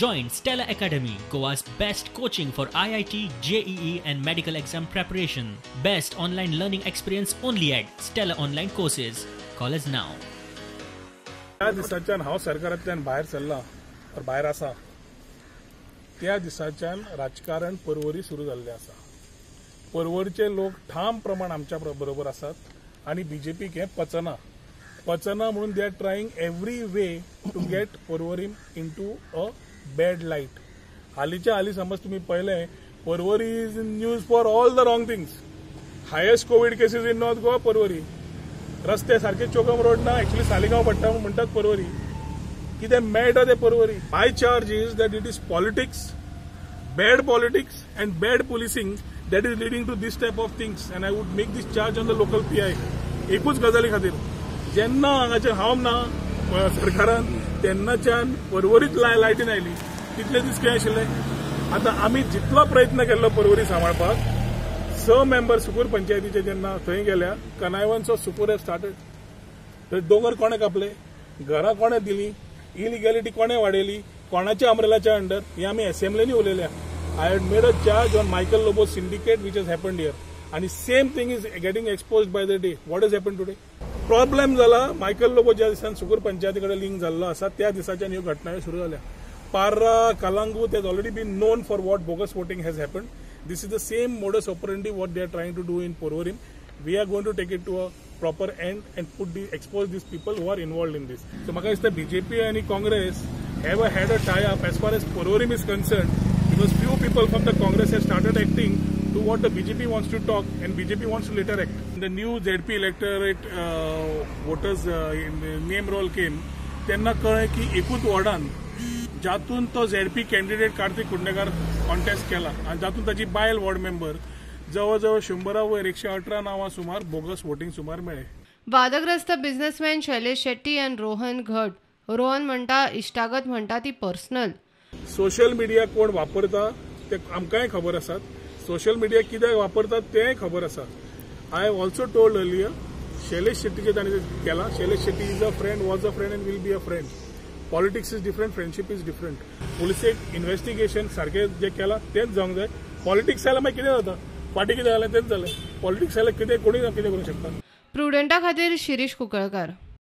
Join Stella Academy, Goa's best coaching for IIT, JEE and medical exam preparation. Best online learning experience only at Stella Online Courses. Call us now. त्या दिसाच्यान हांव सरकारांतल्यान भायर सरला और भायर आसा त्या दिसाच्यान राजकारण पर्वरी सुरू जाल्लें आसा. पर्वरीचे लोक ठाम प्रमाण आमच्या बरोबर आसात आनी बीजेपीक हें पचना पचना म्हणून they are trying every way to get Porvorim into a bad light. हालींच्या हालीं समज तुमी पळयलें, Porvorim is in news for all the wrong things. Highest Covid cases in North Goa Porvorim. रस्ते सारखे चोगम रोड ना, एक्चुअली सालिगांव पडटा म्हणटात पर्वरी. कितें मेळटा तें Porvorim. My charge is that it is politics, bad politics and bad policing that is leading to this type of things, and I would make this charge on the local PI. एकूच गजाली खातीर जेन्ना हांगाचेर हांव ना सरकारान तेन्नाच्यान पर्वरीच लायटीन आयली. तितले दीस कितें आशिल्लें. आतां आमी जितलो प्रयत्न केल्लो पर्वरी सांबाळपाक, 6 मेंबर सुकूर पंचायतीचे जेन्ना थंय गेल्या, कनायवन्स ऑफ सुकूर have started. तर दोंगर कोणें कापले, घरां कोणें दिली, इलिगॅलिटी कोणें वाडयली, कोणाच्या अम्ब्रेलाच्या अंडर, हे आमी असेंब्लीनी उलयल्या. I had made a charge on Michael Lobo syndicate which has happened here, आनी same thing is getting exposed by the day. What has happened today? Problem जाला मायकल लोबो ज्या दिसान सुकूर पंचायती कडेन लिंक जाल्लो आसा त्या दिसाच्यान ह्यो घटना सुरू जाल्या. Parra, Calangute has already been known for what bogus voting has happened. This is the same modus operandi what they are trying to do in Porvorim. We are going to take it to a proper end and expose these people who are involved in this. So म्हाका दिसता BJP आनी Congress have had a tie up as far as Porvorim is concerned, because few people from the Congress have started acting to what the BJP wants to talk and BJP wants to later act. The new ZP electorate voters name roll came, तेन्ना कळ्ळें की एकूच वॉर्डान जातून तो ZP candidate Kartik Kudnekar contest केला आनी जातून ताची बायल वॉर्ड मेंबर, जवळ जवळ 100 वयर 118 नांवां सुमार बोगस वोटींग सुमार मेळ्ळे. वादग्रस्त बिझनेसमॅन शैलेश शेट्टी आनी रोहन घट. रोहन म्हणटा इश्टागत म्हणटा ती पर्सनल. सोशल मिडिया कोण वापरता ते आमकांय खबर आसात, सोशल मिडिया कित्याक वापरतात तेंय खबर आसा. I have also told earlier, Shailesh शेट्टीचे ताणें केला. Shailesh Shetty is a friend, was a friend and will be a friend. Politics is different, friendship is different. पुलिसेक इन्व्हेस्टिगेशन सारकें जें केलां तेंच जावंक जाय. पॉलिटिक्स जाल्यार मागीर कितें जाता, फाटीं कितें जालें तेंच जालें. पॉलिटिक्स जाल्यार कितें कोणूय कितें करूंक शकता. प्रुडंटा खातीर शिरीष कुंकळकार.